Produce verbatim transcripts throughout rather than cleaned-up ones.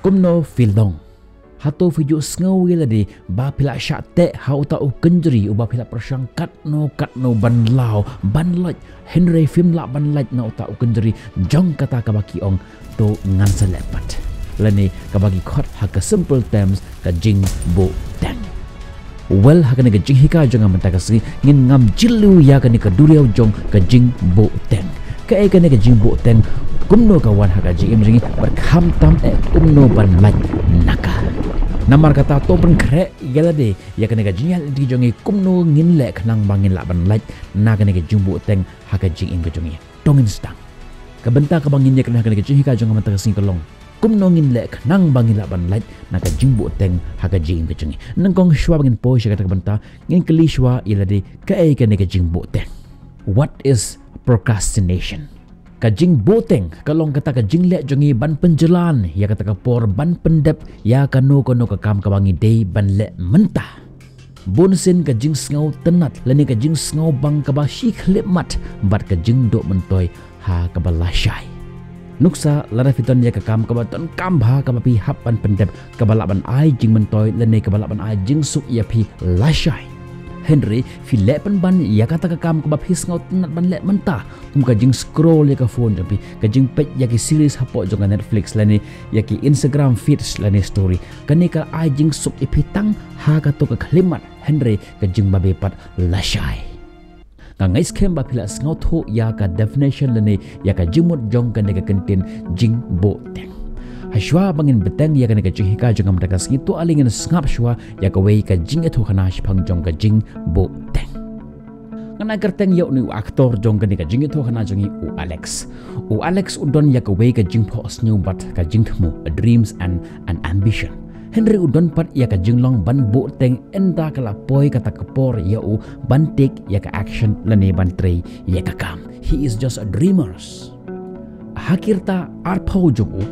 Kumno phi long? Hato phi ju sngew ïa lade ba phi la shah teh ha uta u kynjri uba phi la pyrshang katno katno ban law ban loit, hynrei phim lah ban lait na uta u kynjri jong kata kaba ki ong, to ngan sa leh pat, lane kaba ki khot ha ka simple terms ka jingbuhteng. Well, ha kane ka jinghikai jong nga mynta ka sngi ngin ngam jylliew ïa kane ka duriaw jong ka jingbuhteng. Kaei kane ka jingbuhteng, kumno ka wan ha ka jingim jong ngi, bad khamtam eh kumno ban lait na ka. Namar kata to pynkhreh ïa lade ïa kane ka jingïaid lynti jong ngi, kumno ngin leh khnang ba ngin lah ban lait na kane ka jingbuhteng ha ka jingim ka jong ngi. To ngin sdang. Ka bynta kaba ngin ïakren ha kane ka jinghikai jong nga mynta ka sngi ka long, kumno ngin leh khnang ba ngin lah ban lait na ka jingbuhteng ha ka jingim ka jong ngi. Nyngkong shuwa ba ngin poi sha kata ka bynta, ngin kylli shuwa ïa lade, kaei kane ka jingbuhteng? What is procrastination? Ka jingbuhteng ka long kata ka jingleh jong ngi ban pynjlan ïa kata ka por ban pyndep ïa kano kano ka kam kaba ngi dei ban leh mynta. Bunsien ka jingsngewtynnat lane ka jingsngewbang kaba shi khyllipmat bad ka jingduh myntoi ha kaba lashai. Nuksa, lada phi don ïa ka kam kaba donkam bha kaba phi hap ban pyndep, kaba lah ban ai jingmyntoi lane kaba lah ban ai jingsuk ïa phi lashai, hynrei phi leh pynban ïa kata ka kam kaba phi sngewtynnat ban leh mynta, kum ka jingscroll ïa ka phone jong phi, ka jingpeit ïa ki series hapoh jong ka Netflix lane ïa ki Instagram feeds lane story. Kane ka ai jingsuk ïa phi tang ha kato ka khyllipmat, hynrei ka jingbabe pat lashai. Nga ngeit skhem ba phi la sngewthuh ïa ka definition lane ïa ka jingmut jong kane ka kyntien jingbuhteng. Hashwa ba ngin bteng ïa kane ka jinghikai jong nga mynta ka sngi, to ale ngin sngap shuwa ïa kawei ka jingïathuhkhana shaphang jong ka jingbuhteng. Ngan ai kyrteng ïa une u actor jong kane ka jingïathuhkhana jong ngi, u Alex. U Alex u don ïa kawei ka jingphohsniew bad ka jingthmu, a dreams and an ambition. Hynrei u don pat ïa ka jinglong ban buhteng ynda ka la poi kata ka por ïa u ban take ïa ka action lane ban trei ïa ka kam. He is just a dreamers. Ha ki rta arphew jong u,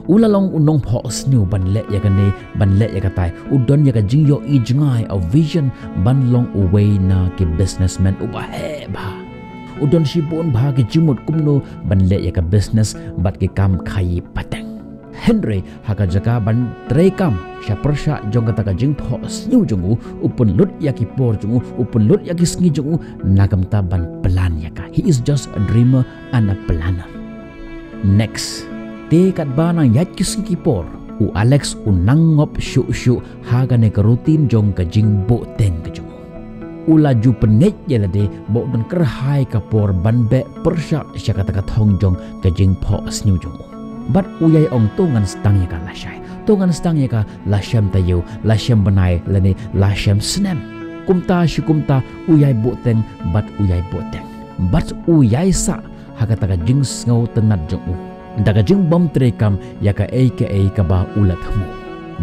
u la long u nongphohsniew ban leh ïa kane, ban leh ïa katai. U don ïa ka jingïohi jngai, a vision, ban long uwei na ki businessman uba heh bha. U don shibun bha ki jingmut kumno ban leh ïa ka business bad ki kam khaïi pateng. Hynrei ha ka jaka ban treikam sha pyrshah jong kata ka jingphohsniew jong u, u pynlut ïa ki por jong u, u pynlut ïa ki sngi jong u na ka bynta ban plan ïa ka. He is just a dreamer and a planner. Next, te katba nang ïaid ki sngi ki por, u Alex u nang ngop shuh shuh ha kane ka routine jong ka jingbuhteng ka jong u. U la ju pynngeit ïa lade ba u don kyrhai ka por ban beh pyrshah sha kata ka thong jong ka jingphohsniew jong u. Bad u ïai ong, to ngan sdang ïa ka lashai, to ngan sdang ïa ka lashem taïew, lashem bnai lane lashem snem. Kumta shi kumta u ïai buhteng bad u ïai buhteng. Bad u ïai sah ha kata ka jingsngewtynnat jong u da ka jingbym treikam ïa kaei kaei kaba u la thmu.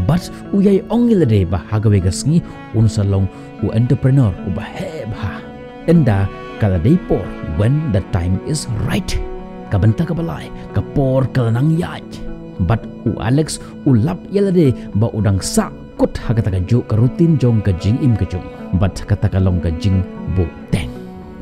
Bad u ïai ong ïa lade ba ha kawei ka sngi un sa long u entrepreneur uba heh bha. Ynda ka la dei por, when the time is right. Ka bynta kaba lai, ka por ka la nang ïaid. Bad u Alex u lap ïa lade ba u dang sah kut ha kata kajuh ka routine jong ka jingim ka jong u. Bad kata ka long ka jingbuhteng.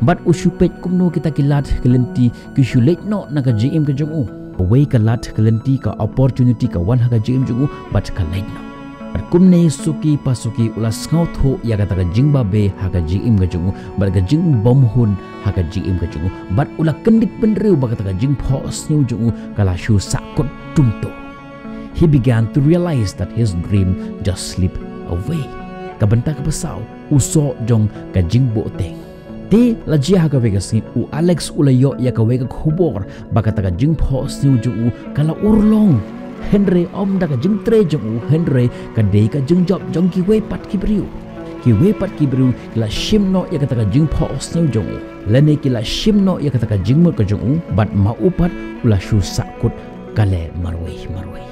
Bad u shu peit kumno kita ki lad ki lynti ki shu leit noh na ka jingim ka jong u. Kawei ka lad ka lynti, ka opportunity ka wan ha ka jingim jong u bad ka leit noh. Bad kumne suki pa suki u la sngewthuh ïa kata ka jingbabe ha ka jingim ka jong u bad ka jingbymhun ha ka jingim ka jong u. Bad u la kyndit bynriew ba kata ka jingphohsniew jong u ka la shu sah kut kumto. He began to realize that his dream just slipped away. Ka bynta kaba saw, u soh jong ka jingbuhteng. Te la jia ha kawei ka sngi, u Alex u la ïoh ïa kawei ka khubor ba kata ka jingphohsniew jong u ka la urlong. Hynrei ym da ka jingtrei jong u, hynrei ka dei ka jingjop jong kiwei pat ki briew. Kiwei pat ki briew ki la shim noh ïa kata ka jingphohsniew jong u, lane ki la shim noh ïa kata ka jingmut ka jong u, bad ma u pat u la shu sah kut ka leh marwei marwei.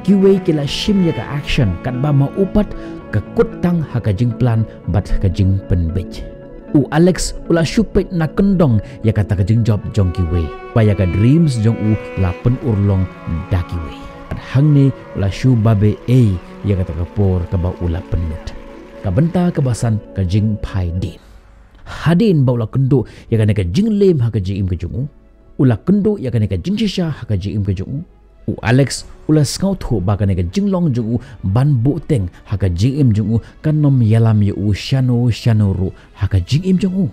Kiwei ki la shim ïa ka action, katba ma u pat ka kut tang ha ka jingplan bad ka jingpynbeit. U Alex u la shu peit na kyndong ïa kata ka jingjop jong kiwei, ba ïa ka dreams jong u la pynurlong da kiwei. Bad hangne u la shu babe ei ïa kata ka por kaba u la pynlut. Ka bynta kaba san, ka jingphai dien. Hadien ba u la kynduh ïa kane ka jinglem ha ka jingim ka jong u, u la kynduh ïa kane ka jingshisha ha ka jingim ka jong u, U Alex u la sngewthuh ba kane ka jinglong jong u ban buhteng ha ka jingim jong u kan ym ïalam ïa u shano shano ruh ha ka jingim jong u.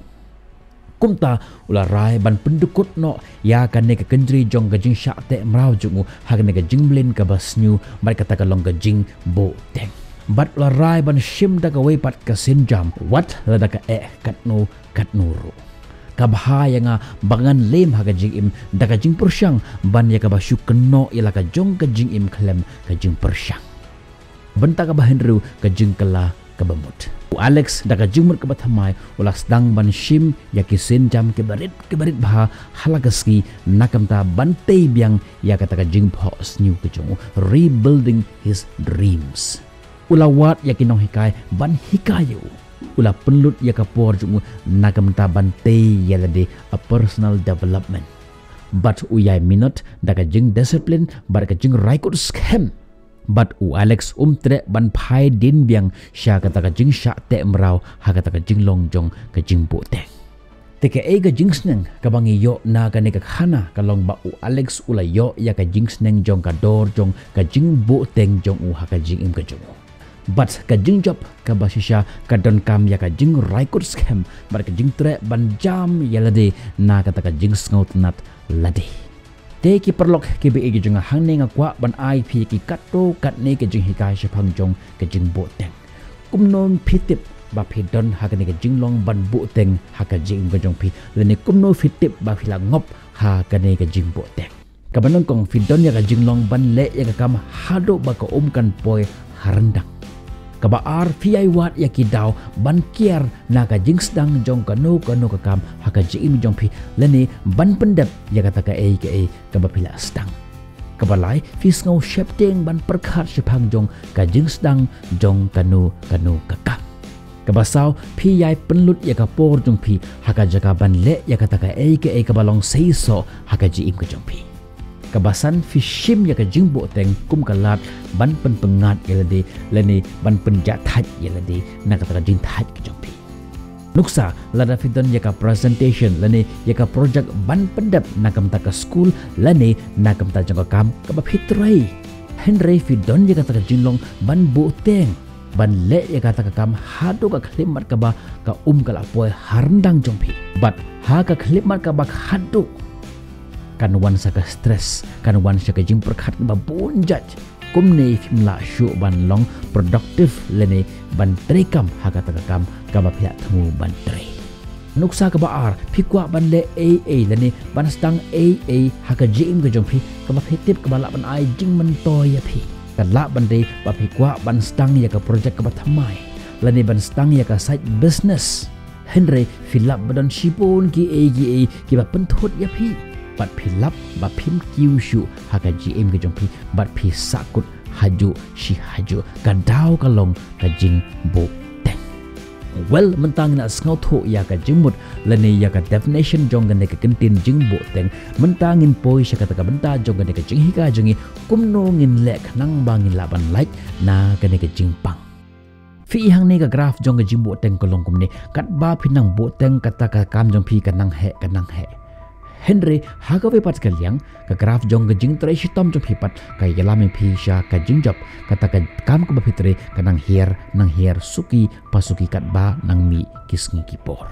Kumta u la rai ban pyndukut noh ïa kane ka kynjri jong ka jingshah teh mraw jong u ha kane ka jingmlien kaba sniew bad kata ka long ka jingbuhteng. Bad u la rai ban shim da kawei pat ka sienjam wat lada ka eh katno katno ruh. Ka bha ïa nga ba ngan lem ha ka jingim da ka jingpyrshang ban ïa kaba shu kynnoh ïa la ka jong ka jingim khlem ka jingpyrshang. Bynta kaba hynriew, ka jingkylla kaba mut. U Alex da ka jingmut kaba thymmai u la sdang ban shim ïa ki sienjam kiba rit kiba rit bha ha la ka sngi, na ka bynta ban tei biang ïa kata ka jingphohsniew ka jong u, rebuilding his dreams. U la wad ïa ki nonghikai ban hikai ïa u. U la pynlut ïa ka por jong u na ka bynta ban tei ïa lade, a personal development. Bad u ïai minot da ka jingdiscipline bad ka jingraikut skhem. Bad u Alex um treh ban phai dien biang sha kata ka jingshah teh mraw ha kata ka jinglong jong ka jingbuhteng. Te kaei ka jingsneng kaba ngi ïoh na kane ka khana? Ka long ba u Alex u la ïoh ïa ka jingsneng jong ka dor jong ka jingbuhteng jong u ha ka jingim ka jong u. Bad ka jingjop kaba shisha ka donkam ïa ka jingraikut skhem bad ka jingtreh ban jam ïa lade na kata ka jingsngewtynnat lade. Te ki paralok kiba ïeit jong nga, hangne nga kwah ban ai phi ki katto katne ka jinghikai shaphang jong ka jingbuhteng. Kumno phi tip ba phi don ha kane ka jinglong ban buhteng ha ka jingim ka jong phi, lane kumno phi tip ba phi la ngop ha kane ka jingbuhteng? Kaba nyngkong, phi don ïa ka jinglong ban leh ïa ka kam haduh ba ka um kan poi ha ryndang. Kaba ar, phi ïai wad ïa ki daw ban kiar na ka jingsdang jong kano kano ka kam ha ka jingim jong phi, lane ban pyndep ïa kata kaei kaei kaba phi la sdang. Kaba lai, phi sngew sheptieng ban pyrkhat shaphang jong ka jingsdang jong kano kano ka kam. Kaba saw, phi ïai pynlut ïa ka por jong phi ha ka jaka ban leh ïa kata kaei kaei kaba long seisoh ha ka jingim ka jong phi. Kaba san, phi shim ïa ka jingbuhteng kum ka lad ban pynpyngngad ïa lade lane ban pynjahthait ïa lade na kata ka jingthait ka jong phi. Nuksa, lada phi don ïa ka presentation lane ïa ka project ban pyndep na ka bynta ka skul lane na ka bynta jong ka kam kaba phi trei, hynrei phi don ïa kata ka jinglong ban buhteng ban leh ïa kata ka kam haduh ka khyllipmat kaba ka um ka la poi ha ryndang jong phi. Bad ha ka khyllipmat kaba khatduh kan wan sa ka stress, kan wan sa ka jingpyrkhat kaba bun jait. Kumne phim lah shuh ban long productive lane ban trei kam ha kata ka kam kaba phi la thmu ban trei. Nuksa kaba ar, phi kwah ban leh ei ei lane ban sdang ei ei ha ka jingim ka jong phi kaba phi tip kaba lah ban ai jingmyntoi ïa phi. Ka lah ban dei ba phi kwah ban sdang ïa ka project kaba thymmai lane ban sdang ïa ka side business. Hynrei phi lap ba don shibun kiei kiei kiba pynthut ïa phi. Bad phi lap ba phim kiew shuh ha ka jingim ka jong phi bad phi sahkut hajuh shi hajuh. Ka daw ka long ka jingbuhteng. Well, mynta ngin ïa sngewthuh ïa ka jingmut lane ïa ka definition jong kane ka kyntien jingbuhteng. Mynta ngin poi sha kata ka bynta jong kane ka jinghikai jong ngi, kumno ngin leh khnang ba ngin lah ban lait na kane ka jingpang. Phi i hangne ka graph jong ka jingbuhteng ka long kumne, katba phi nang buhteng kata ka kam jong phi ka nang heh, ka nang heh. Hynrei ha kawei pat ka liang, ka graph jong ka jingtrei shitom jong phi pat ka ïalam ïa phi sha ka jingjop, kata ka kam kaba phi trei ka nang hiar, nang hiar suki pa suki katba nang mih ki sngi ki por.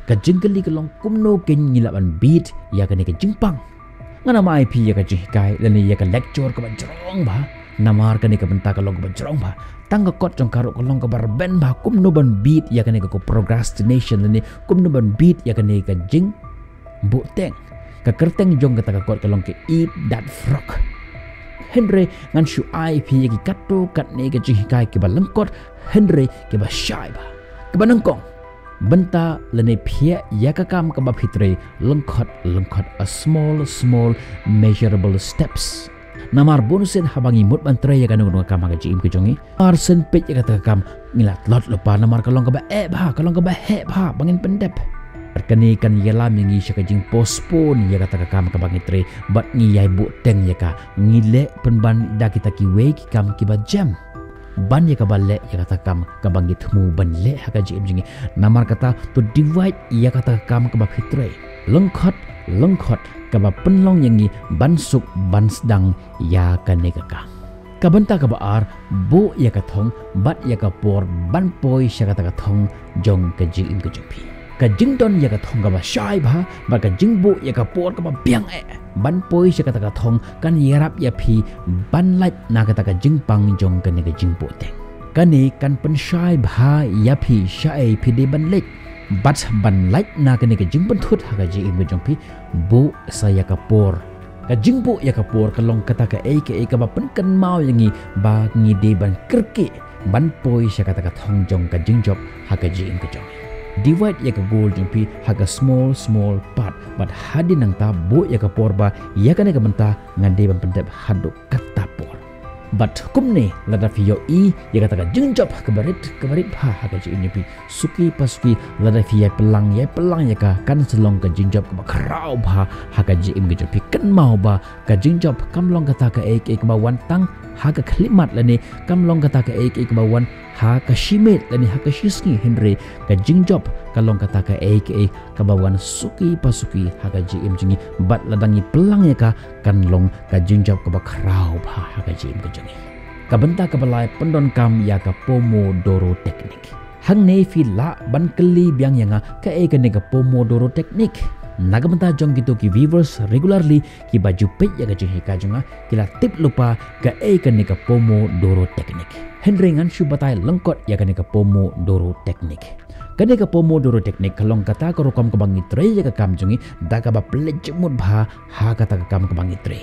Ka jingkylli ka long kumno kein ngi lah ban beat ïa kane ka jingpang. Ngan ym ai phi ïa ka jinghikai lane ïa ka lecture kaba jrong bha. Namar kane ka bynta ka long kaba jrong bha. Tang ka kot jong ka ruh ka long kaba rben bha, kumno ban beat ïa kane ka procrastination lane kumno ban beat ïa kane ka jingbuhteng. Ka kyrteng jong kata ka kot ka long ka Eat That Frog. Hynrei ngan shu ai phi ïa ki katto katne ka jinghikai kiba lyngkot, hynrei kiba shai bha. Kaba nyngkong, bynta lane phiah ïa ka kam kaba phi trei lyngkot lyngkot, a small small measurable steps. Namar bunsien haba ngi mut ban trei ïa kano kano ka kam ha ka jingim ka jong ngi, ar sien peit ïa kata ka kam ngi la tlot lypa namar ka long kaba eh bha, ka long kaba heh bha ba ngin pyndep. Bad kane kan ïalam ïa ngi sha ka jingpostpone ïa kata ka kam kaba ngi trei bad ngi ïai buhteng ïa ka, ngi leh pynban da kita kiwei ki kam kiba jem ban ïa kaba leh ïa kata ka kam kaba ngi thmu ban leh ha ka jingim jong ngi. Namar kata, to divide ïa kata ka kam kaba phi trei lyngkot lyngkhot kaba pynlong ïa ngi ban suk ban sdang ïa kane ka kam. Ka bynta kaba ar, buh ïa ka thong bad ïa ka por ban poi sha kata ka thong jong ka jingim ka jong phi. Ka jingdon ïa ka thong kaba shai bha bad ka jingbuh ïa ka por kaba biang eh ban poi sha kata ka thong kan ïarap ïa phi ban lait na kata ka jingpang jong kane ka jingbuhteng. Kane kan pynshai bha ïa phi shaei phi dei ban leit bad ban lait na kane ka jingpynthut ha ka jingim ka jong phi. Buh sa ïa ka por. Ka jingbuh ïa ka por ka long kata kaei kaei kaba pynkynmaw ïa ngi ba ngi dei ban kyrkieh ban poi sha kata ka thong jong ka jingjop ha ka jingim ka jong ngi. Divide ïa ka goal jong phi ha ka small small part bad hadien nangta buh ïa ka por ba ïa kane ka bynta nga dei ban pyndep haduh kata por. Bad kumne lada phi ïohi ïa kata ka jingjop kaba rit kaba rit bha ha ka jingim jong phi, suki pa suki lada phi ïai pynlang ïai pynlang ïa ka kan sa long ka jingjop kaba khraw bha ha ka jingim ka jong phi. Kynmaw ba ka jingjop kam long kata kaei kaei kaba wan tang ha ka khyllipmat lane kam long kata kaei kaei kaba wan ha ka shi miet lane ha ka shi sngi, hynrei ka jingjop ka long kata kaei kaei kaba wan suki pa suki ha ka jingim jong ngi bad lada ngi pynlang ïa ka kan long ka jingjop kaba khraw bha ha ka jingim ka jong ngi. Ka bynta kaba lai, pyndonkam ïa ka Pomodoro technique. Hangne phi lah ban kylli biang ïa nga kaei kane ka Pomodoro technique. Na ka bynta jong kito ki viewers regularly kiba ju peit ïa ka jinghikai jong nga ki la tip lypa kaei kane ka Pomodoro technique. Hynrei ngan shu batai lyngkot ïa kane ka Pomodoro technique. Kane ka Pomodoro technique ka long kata ka rukom kaba ngi trei ïa ka kam jong ngi da kaba pynleit jingmut bha ha kata ka kam kaba ngi trei.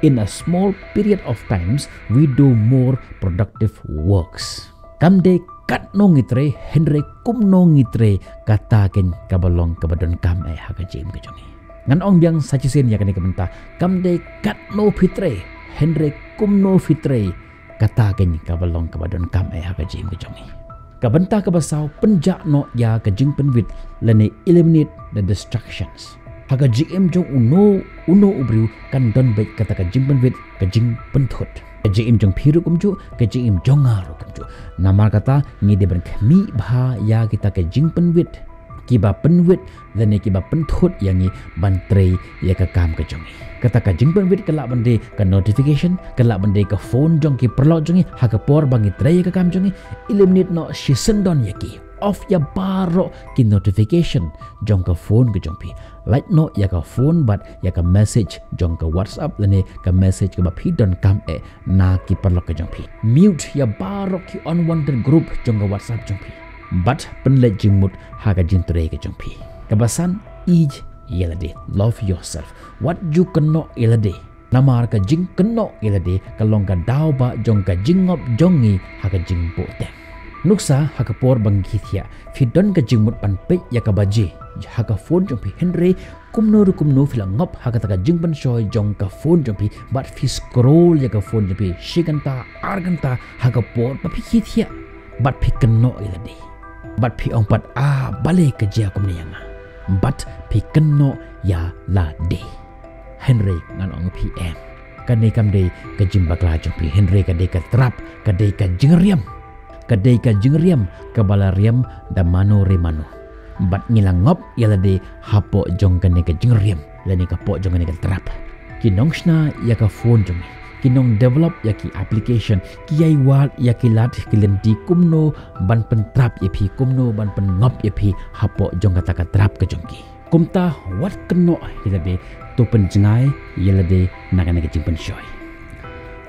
In a small period of times we do more productive works. Kam dei katno ngi trei hynrei kumno ngi trei, kata keiñ kaba long kaba donkam eh ha ka jingim ka jong ngi. Ngan ong biang sa shisien ïa kane ka bynta, kam dei katno phi trei hynrei kumno phi trei, kata keiñ kaba long kaba donkam eh ha ka jingim ka jong ngi. Ka bynta kaba saw, pynjah noh ïa ka jingpynwit lane eliminate the distractions. Ha ka jingim jong uno uno u briew kan don beit kata ka jingpynwit, ka jingpynthut. Ka jingim jong phi ruh kumjuh, ka jingim jong nga ruh kumjuh. Namar kata ngi dei ban khmih bha ïa kita ka jingpynwit kiba pynwit lane kiba pynthut ïa ngi ban trei ïa ka kam ka jong ngi. Kata ka jingpynwit ka lah ban dei ka notification, ka lah ban dei ka phone jong ki paralok jong ngi ha ka por ba ngi trei ïa ka kam jong ngi. Eliminate noh, shisyndon ïa ki. Off ïa baroh ki notification jong ka phone ka jong phi. Lait noh ïa ka phone bad ïa ka message jong ka WhatsApp lane ka message kaba phi donkam eh na ki paralok ka jong phi. Mute ïa baroh ki unwanted group jong ka WhatsApp jong phi. Bad pynleit jingmut ha ka jingtrei ka jong phi. Kaba san, ïeit ïa lade, love yourself. Wat ju kynnoh ïa lade. Namar ka jingkynnoh ïa lade ka long ka daw ba jong ka jingngop jong ngi ha ka jingbuhteng. Nuksa ha ka por ba ngi thiah, phi don ka jingmut ban peit ïa ka baje ha ka phone jong phi, hynrei kumno ruh kumno phi la ngop ha kata ka jingpynshoi jong ka phone jong phi bad phi scroll ïa ka phone jong phi shi kynta ar kynta ha ka por ba phi thiah bad phi kynnoh ïa lade. Bad phi ong pat, ah, balei ka jia kumne ïa nga. Bad phi kynnoh ïa lade. Hynrei ngan ong phi em, kane kam dei ka jingbakla jong phi, hynrei ka dei ka trap, ka dei ka jingriam. Ka dei ka jingriam kaba la riam da mano re mano. Bad ngi la ngop ïa lade hapoh jong kane ka jingriam lane hapoh jong kane ka trap. Ki nongshna ïa ka phone jong ngi, ki nongdevelop ïa ki application, ki ïai wad ïa ki lad ki lynti kumno ban pyntrap ïa phi, kumno ban pynngop ïa phi hapoh jong kata ka trap ka jong ki. Kumta wat kynnoh ïa lade, to pynjngai ïa lade na kane ka jingpynshoi.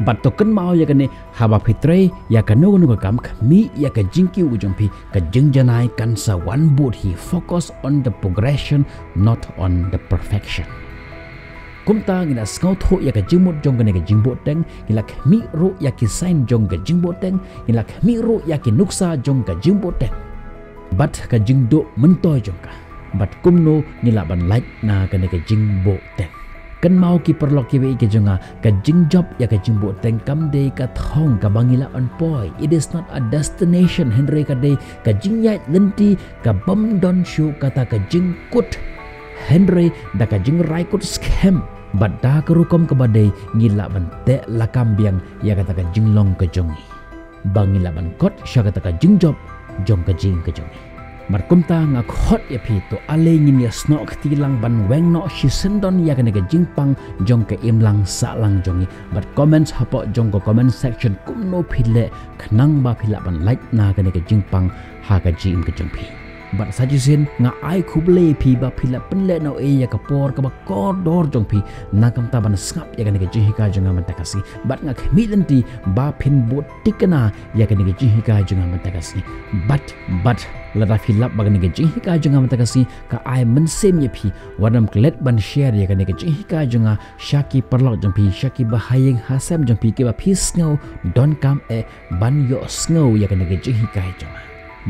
Bad to kynmaw ïa kane, haba phi trei ïa kano kano ka kam, khmih ïa ka jingkiew ka jong phi, ka jingjanai kan sa wan bud hi. Focus on the progression, not on the perfection. Kumta ngi la sngewthuh ïa ka jingmut jong kane ka jingbuhteng, ngi la khmih ruh ïa ki sign jong ka jingbuhteng, ngi la khmih ruh ïa ki nuksa jong ka jingbuhteng. Bad ka jingduh myntoi jong ka. Bad kumno ngi lah ban lait na kane ka jingbuhteng. Kynmaw ki paralok kiwei ki jong nga, ka jingjop ïa ka jingbuhteng kam dei ka thong kaba ngi lah ban poi. It is not a destination, hynrei ka dei ka jingïaid lynti kabym don shuh kata ka jingkut. Hynrei da ka jingrai kut skhem bad da ka rukom kaba dei ngi lah ban teh lakam biang ïa kata ka jinglong ka jong ngi. Ba ngi lah ban kot sha kata ka jingjop jong ka jingim ka jong ngi. Bad kumta nga khot ïa phi, to ale ngin ïa snoh kti lang ban weng noh shisyndon ïa kane ka jingpang jong ka imlang sahlang jong ngi. Bad comment hapoh jong ka comment section kumno phi leh khnang ba phi lah ban lait na kane ka jingpang ha ka jingim ka jong phi. Bad sa shisien nga ai khublei ïa phi ba phi la pynlehnohei ïa ka por kaba kordor jong phi na ka bynta ban sngap ïa kane ka jinghikai jong nga mynta ka sngi. Bad nga khmih lynti ba phin bud tikna ïa kane ka jinghikai jong nga mynta ka sngi. Bad, bad lada phi lap ba kane ka jinghikai jong nga mynta ka sngi ka ai mynsiem ïa phi, wat nym klet ban share ïa kane ka jinghikai jong nga sha ki paralok jong phi, sha ki bahaïing hasem jong phi kiba phi sngew donkam eh ban ïohsngew ïa kane ka jinghikai jong nga.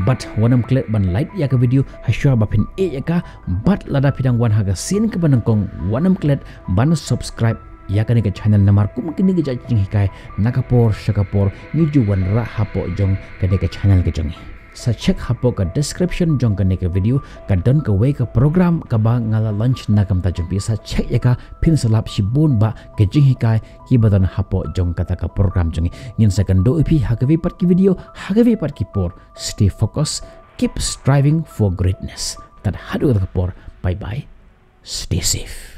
Bad wat nym klet ban like ïa ka video hashuwa ba phin ïeh ïa ka. Bad lada phi dang wan ha ka sien kaba nyngkong, wat nym klet ban subscribe ïa kane ka channel, namar kum kine ki jait jinghikai na ka por sha ka por ngi ju wanrah hapoh jong kane ka channel ka jong ngi. Sa check hapoh ka description jong kane ka video ka don kawei ka program kaba nga la launch na ka bynta jong phi. Sa check ïa ka, phin sa lap shibun bah ka jinghikai kiba don hapoh jong kata ka program jong ngi. Ngin sa kynduh ïa phi ha kawei pat ki video, ha kawei pat ki por. Stay focused, keep striving for greatness. Tad haduh kata ka por, bye bye, stay safe.